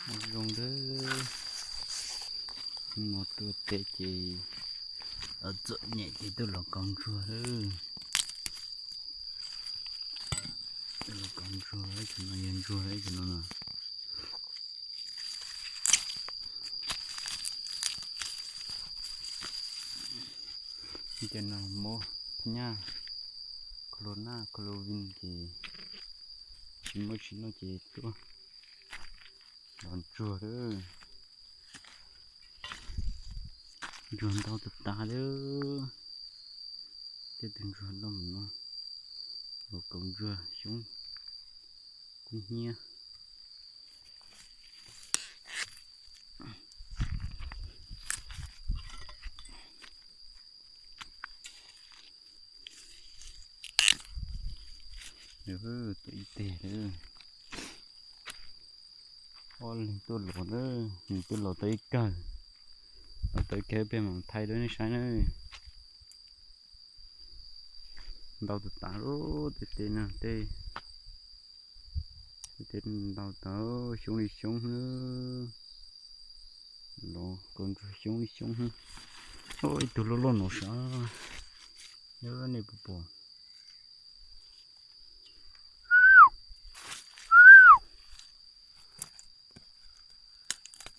Zoo dawb. Hnub no tuaj teb ces txom nyem ces tuaj los kaus ntsuag lawm. Tuaj los kaus ntsuag, ib tug no yog ntsuag ib tug no no. Ces no muab nyaj, clona, clovin ces tsis muaj tsis noj ces tuaj los ntsuag lawm. Ntsuag ntau tas tas lawm. Tej tus ntsuag loj mus no, los kaus ntsuag xyoob kub hnyiab. Tuaj ib teg lawm. Ob leeg tuaj los na, nws tuaj los tau ib kawg, los tau ib kawg peb mam thaij rau nej saib na. Ntau tas tas lub tej teg no, tej teg ntau tas, xyoob li xyoob na. Los kaus ntsuag xyoob li xyoob. Ib tug loj loj no sav, nej puas pom?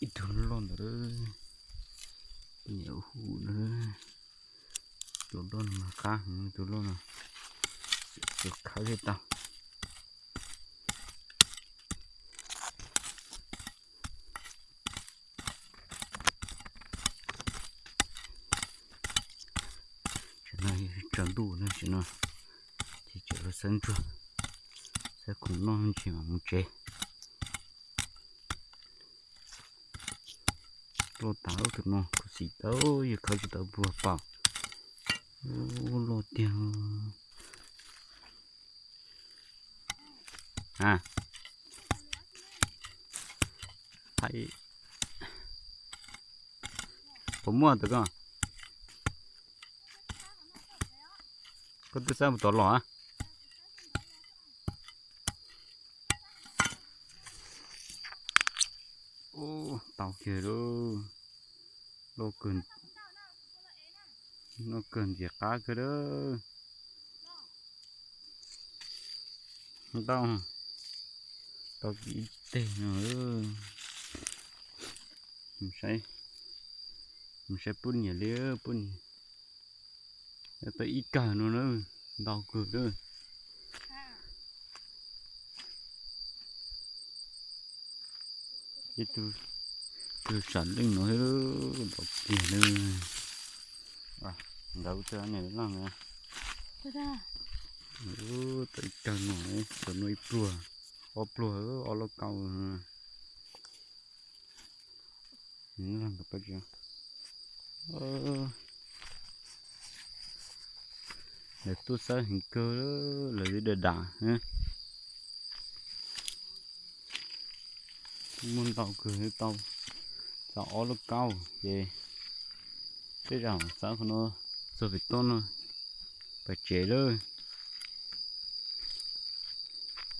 Ib tug loj ntawd, niam hu na, tus loj no mas qab heev, tus loj no, tus khawb thiaj tau. Tam no tsaus ntuj na, tam no ces tseem los xawb ntsuag, xawb khoom noj ntsis mam mus tsev. Loj tas lub tus no kuv xim tau yog khawb tsis tau puag paum. Ub, loj tiag. A, puas muaj tus ko? Koj twb xawb mus tom los a. Ub, tau kiag lauj. Loj kawg, loj kawg ntxim qab kawg lauj. Ntau, tau ib teg no. Mus saib, mus saib pub niam li, pub niam. Tau ib kawg no na, ntau kawg lauj. Ib tug, tus sam leej no los tiag na. Ntawd tus niam loj na. Tau ib kawg no, tau no ib pluag, ob pluag, ob lub kaus. Lawv tuaj xawb heev kawg, lawv twb dam dam. Muaj ntau kawg, tau txog ob lub kaus ces tej zaum xawb qhov no txog pem toj no pais tsev lawm.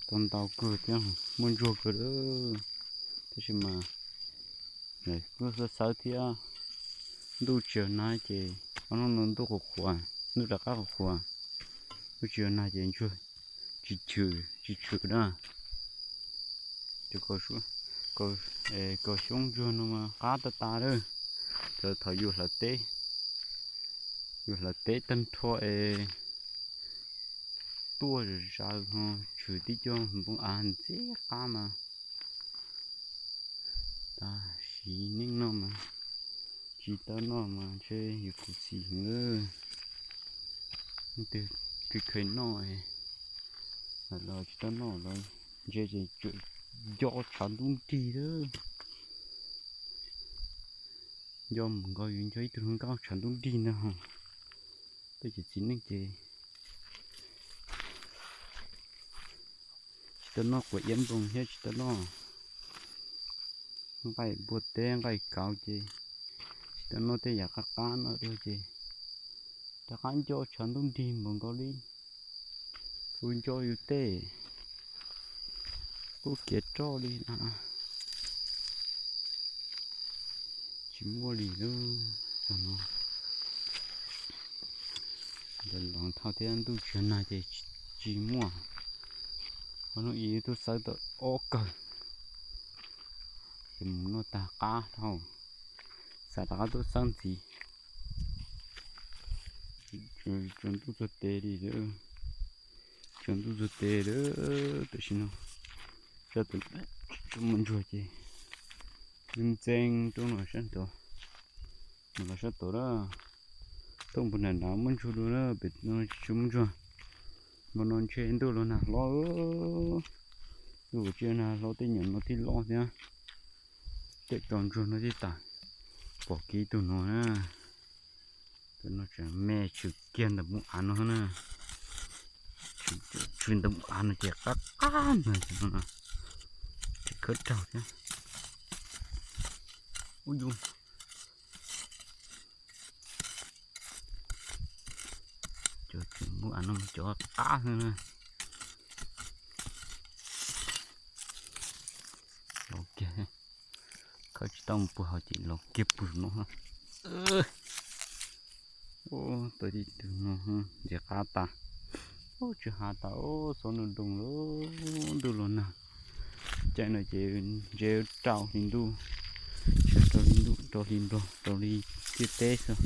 Tau ntau kawg thiab, muaj ntsuag kawg lawm. Tab sis mas kuj xawb xawb thiab, ntuj tsis nag ces ob hnub no ntuj qhuav qhuav, ntuj rov qab qhuav qhuav, ntuj tsis nag ces ntsuag tsis chwm tsis chwm na. Ces kaus xyoob ntsuag no mas qab tas tas lawm. Cov thaum yus hlawv teb, yus hlawv teb tag nrho es tuaj zaws ho tshwm tib co npoo av ntxim qab mas, tab sis neej noj mas tsis tau noj mas ntshe yus khuv xim heev lawm. Leej twg kheev noj los tsis tau noj los ntshe ces tseem nco tshav ntuj nrig lawm. Nco mus nkaus yus nco ib tug hluas nkauj tshav ntuj nrig ntag. Tej txiv neej ces tsis tau noj quav iab npoo thiab tsis tau noj nqaij npua teb nqaij kauv ces tsis tau noj tej yam qab qab no dua ces rov qab nco tshav ntuj nrig npaum nkaus li. Kuv nco yus tej qub kev roj li na. Tsis muaj li lub tog no. Ntawm los thauj thiab ntuj tsis nag ces tsis muaj. Ob hnub ib tub xawb tau ob kawg, ces mus noj tag qab dhau, xav rov qab tuaj xawb ntxiv. Tsaus ntuj txog tes li, tsaus ntuj txog tes lawm tam sim no. Sab tus tsis muaj ntsuag ces ntxeeb roob no sab tod, mus los sab tod lawm. Thooj puag nram nrad muaj ntsuag dua na, pem no tsis muaj ntsuag. Hmo no ntshe ntuj los nag hlob. Ntuj tsis nag hlob tej nyuam no thiaj loj thiab. Tej tso ntsuag no thiaj tas. Pom kiag tus no na. Tus no tseem me tshwm kiag ntawm mus av no na. Tshwm ntawm mus av no ces qab qab ntag no. Tsis khawb raug thiab. Ub yus, cov tseem mus av no cov qab xwb na. Los kiag, khawb tsis tau mus puag hauv ces los kiag puag no. Ub, tau ib tug no ntxim qab tas. Ub, tsis hav tas, ub, xob nroos nroos lawm, ntuj los nag. Caij no ces ntse rau hli ntuj, rau hli ntuj, rau hli nplog, rau hli ntiaj teb xwb.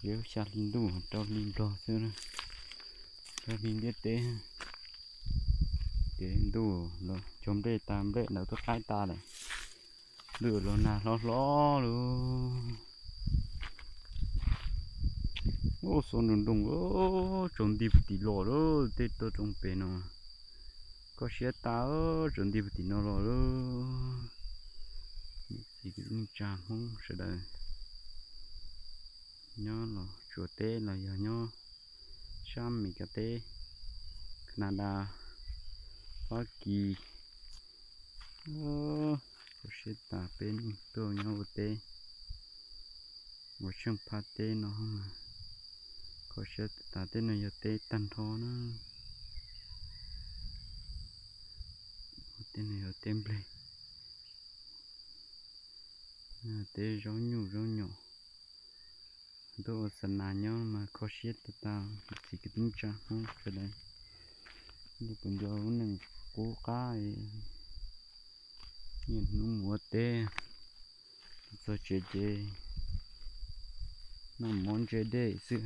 Ntse xya hli ntuj rau hli nplog xwb, rau hli ntiaj teb. Ces ntuj los cog nplej tas, nplej ntawd twb qaib tas lawm. Ntuj los nag hlob hlob lawm. Ub, xob nroos nroos, tsaus nti puag tim los lawm, tej tuaj rau pem no. Kho siab tas, tsaus nti puag tim no los lawm. Niam txiv kwv tij neej tsa Hmoob sawv daws, nyob los Suav teb los yog nyob sab Mes Kas teb, Kanadas, Fab Kis, kho siab tas peb tuaj nyob ua teb, ua tsheej phab teb no mas kho siab tas. Tej no yog teb tag nrho na. Tej no yog teb nplej, teb zaub nyuj zaub nyom. Tuaj ua xa nas nyob mas kho siab tas tas, txiv kwv tij neej tsa Hmoob sawv daws. Nej puas nco lub neej qub qab, niaj hnub mus ua teb, txog tsev ces noj mov ntse dej xwb.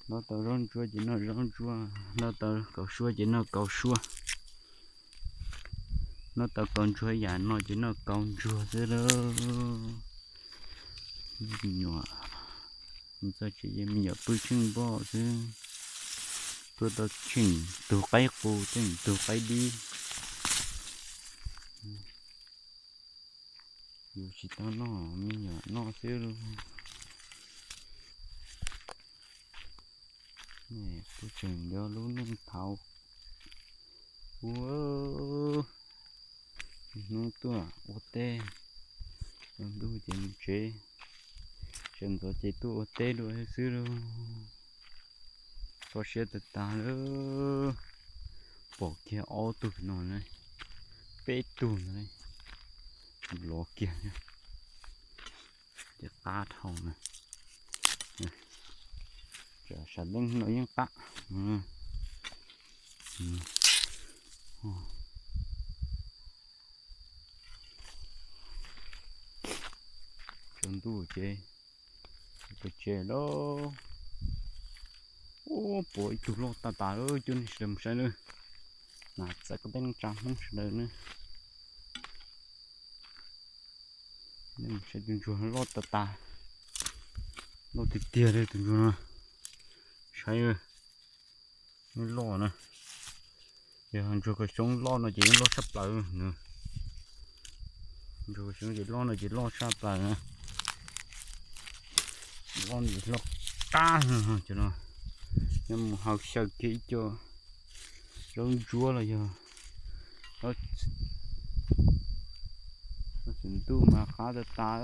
Noj tau zaub ntsuab ces noj zaub ntsuab, noj tau kaus suab ces noj kaus suab, noj tau kaus ntsuab yam no ces noj kaus ntsuab xwb lauj. Me nyuam, txog tsev ces me nyuam pw tsheej npoj xwb. Tuaj tau tsheej tug qaib qus, tsheej tug qaib dib. Yus tsis tau noj, me nyuam noj xwb lauj. Kuv tseem nco lub neej thaud ub, hnub tuaj ua teb, tsaus ntuj ces mus tsev, sawv ntxov ces tuaj ua teb dua xwb lauj. Kho siab tas tas lawm. Pom kiag ob tug no na, peb tug no los kiag, ces qab dhau na. Sawv leej no yeej qab. Tsaus ntuj ces pem tsev lauj. Ub, pom ib tug loj tas tas lawm, coj nej sawv daws mus saib na. Nas txawv koj tej neej tsa Hmoob sawv daws na. Nej mus saib tus ntsuag loj tas tas, loj tiag tiag li tus ntsuag no. Saib, loj na. Yog ntsuag kaus xyoob loj no ces yeej loj tshaj plaws na. Ntsuag kaus xyoob ces loj no ces loj tshaj plaws na. Loj no ces loj qab no. Nyob mus hau xyaw kiag ib co zaub ntsuab los yog, txiv ntuj mas qab tas tas.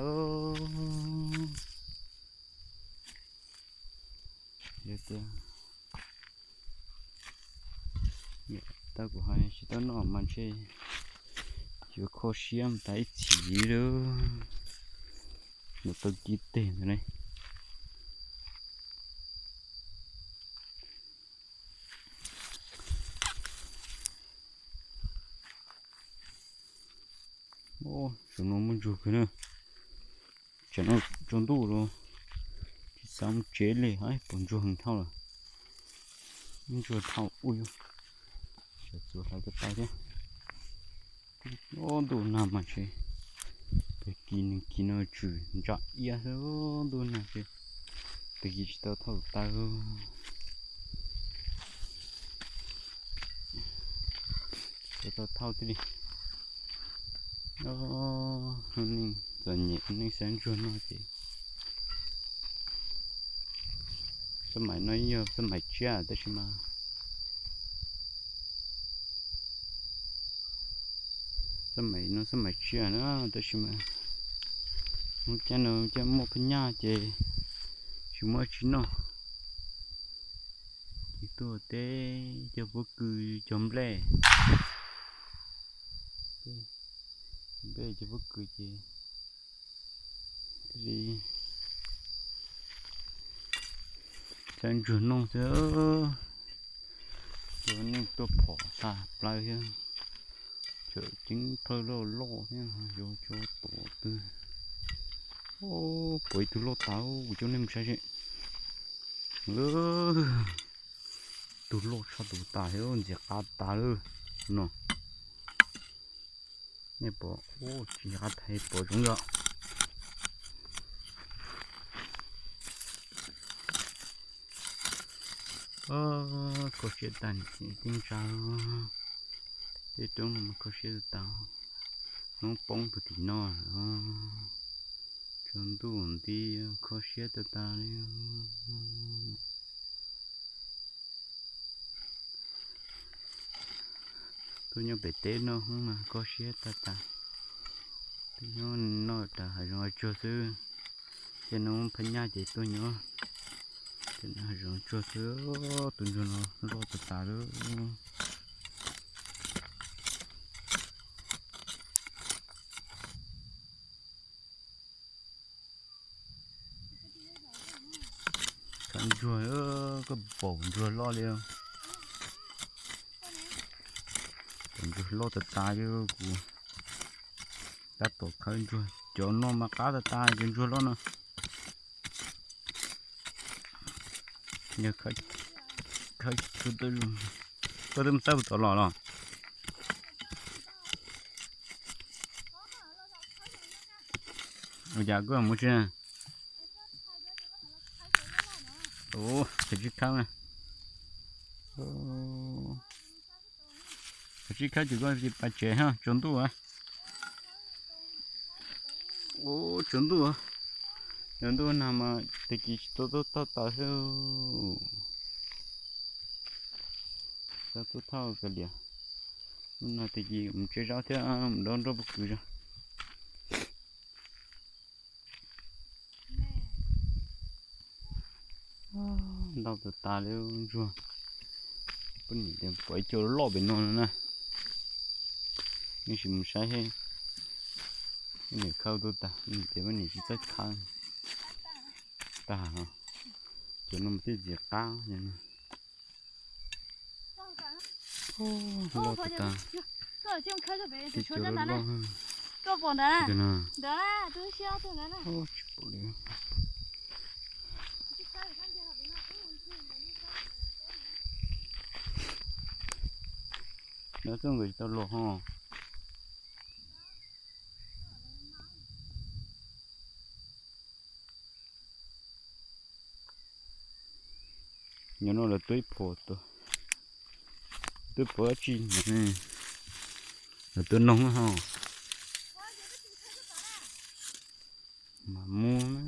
Yog tias tau kuv hais tsis tau noj mas ntshe tsis Cua kho siab tas ib txhis li, mus tau ci teg ntawd ne. Tam no muaj ntsuag kawg na. Tsam no tsaus ntuj los tsis xav mus tsev li, pom ntsuag heev dhau lawm. Ntsuag dhau ua yuav txuas hlawv ko taw thiab. Ob ntuj nag mas tsis, tag kis nag kis no tswm ntsa iab xwb, ntuj nag tsis, tag kis tsis tau thauj taw. Tsis tau thauj thiaj li. Neej txom nyem, neej xav ntsuag no ces xab maim no yog xab maim tsiab tab sis mas, xab maim no xab maim tsiab na, tab sis mas mus caj no caj muaj phab nyaj ces tsis muaj dab tsi noj. Ces tuaj teb cov pob kws cov nplej, nplej cov pob kws ces thiaj li xav ntsuag noj xwb. Cov neeg tuaj phom xa plaws thiab, tseem ceeb plawg loj loj thiab, yuav tso tuav twg. Puas ib tug loj tas, kuv coj nej mus saib seb. Tug loj tshaj tus tas thiab, ntxim qab tas lawm no. Nej pom, tsis qab tas, pom zoo yom. Kho siab tag, tib ntsa tej roob no mas kho siab tas. Hnub poob puag tim no, tsaus ntuj nti, kho siab tag tas li. Tuaj nyob pem teb no mas kho siab tag tas. Tuaj nyob noj tas hav zoov hav tsuag xwb, ces noj phab nyaj ces tuaj nyob hav zoov hav tsuag xwb. Tus ntsuag no loj tag tas lawm. Khawb ntsuag, koj pom ntsuag loj li. Pom ntsuag loj tas tas li kuv tab tom khawb ntsuag, cov no mas qab tas tas cov ntsuag loj no. Yog khawb, koj twb mus txawb puag tom los los? Ua cas koj mus tsis? Ua, khaws tsib khawb na. Khaws tsib khawb ces koj cia li pais tsev, tsaus ntuj. Ua, tsaus ntuj, tsaus ntuj nag mas tag kis tsis tau tuaj thauj taws xwb. Tau tuaj thauj kav liam. Hnub no tag kis mus tsav zaub thiab mus dob nroj pob kws zog. Ntau tas tas li ntsuag. Poj niam tias pom ib co loj pem no no na. Nej sim mus saib, poj niam khawb tuaj tas, poj niam tias poj niam tsis txawj khawb tag. Cov no mas thiaj ntxim qab. Loj tas tas. Tej cov loj loj. Tsis pom li. Lawv txoj nkawd tsis tau los ho. Nyob no lawv tuaj ib phuam, tuaj ib phuam dab tsi, lawv tuaj noog ho. Mam mus na,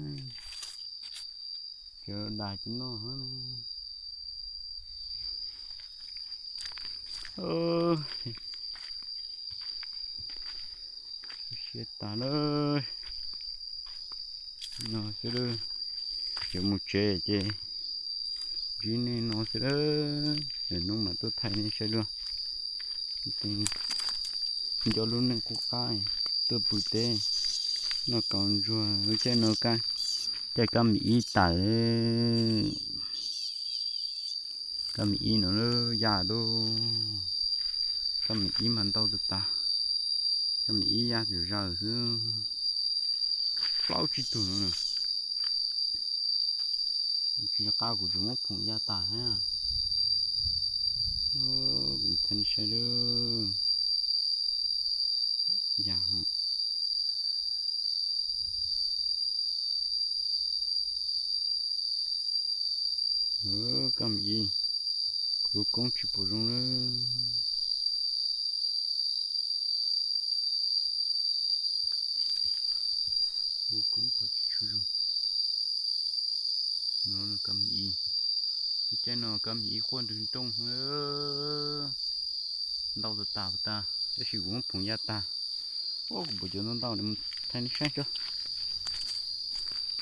cov dag cov noj. Siab tas lawm. No xwb lawm, yuav mus tsev ces ntsib nej no xwb lawm, lwm hnub mam tuaj thaij nej saib dua. Nco lub neej qub qab tuaj pw teb, noj kaus ntsuag lub caij no, caij kab mis ib tawm. Kab mis ib no ya lub, kab mis ib mas ntau tas tas, kab mis ib ya zawm zaws xwb, plaub tsib tug no na. Tsis qab kuv tsis muab phoom ya tas thiab. Kuv thaij saib lawm. Ya ho. Kab mis ib, kuv lub koob tsis pom zoo lawm. Lub koob pom tsis tshua zoo. No kab mis ib, ib caij no kab mis ib quaj nrwg nrooj, ntau tas tas tas, tab sis kuv muab phoom ya tag. Ua kuv pom cov ntau ntau no, thaij nej saib tso.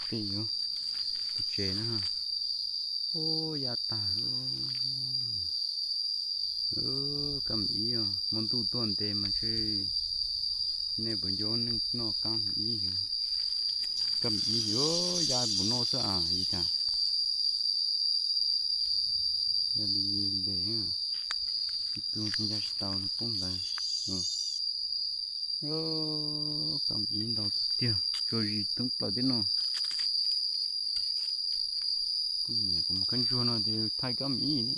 Tej yuav pov tsev na. Ua ya tag. Kab mis ib, hmo ntuj tuaj ntev mas ntshe nej puas nco neej noj kab mis ib. Kab mis ib ya puv noj xwb as li cas. Ya li ntev, ib tug ya tsis tau poob ntawd. Kab mis ib ntau tiag tiag, tsuas zis thoob plaws thiab no. Kuv niam kuv mus khawb ntsuag no ces thaij kab mis ib ne.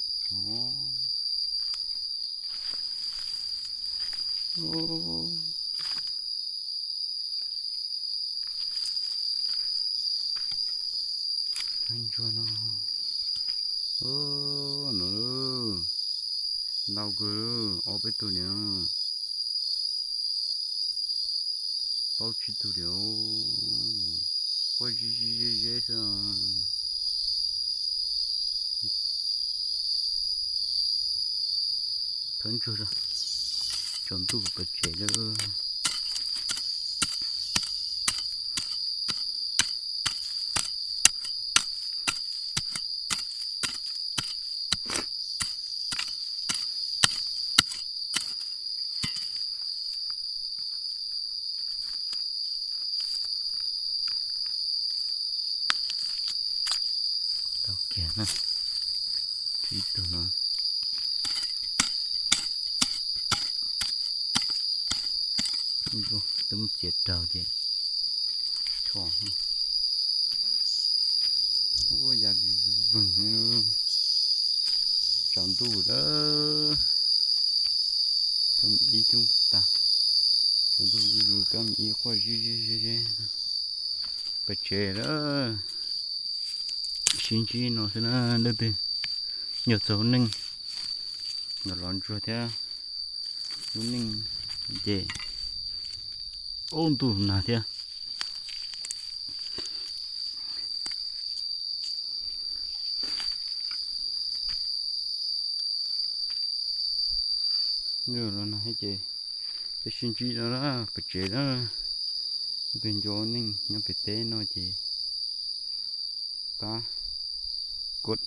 Khawb ntsuag no, no ntau kawg, ob peb tug niam, plaub tsib tug niam, quaj zib zib zeb zeb xwb. Khawb ntsuag, tsaus ntuj pov tsev lawm. Tau kiag na, tsib tug no. Twb muab txiav raug ces tso. Ua ya vwg, tsaus ntuj lawm. Kab mis ib coob tag, tsaus ntuj zuj zus kab mis ib quaj zib zib zeb zeb, pov tsev lawm. Sib ntsib no xwb na, leej twg nco txog lub neej, nco lov ntsuag thiab lub neej ces ub ntuj nag thiab. Ntuj los nag thiab ces peb sib ntsib no na, pem tsev na. Leej twg nco neej nyob pem teb no ces pab kos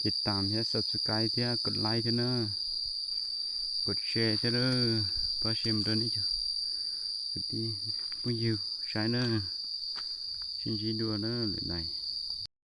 tiv tam thiab subscribe thiab kos like thiab na, kos share thiab na, pab share mus rau nej cov kwv tij phooj ywg saib na. Sib ntsib dua na lwm daim.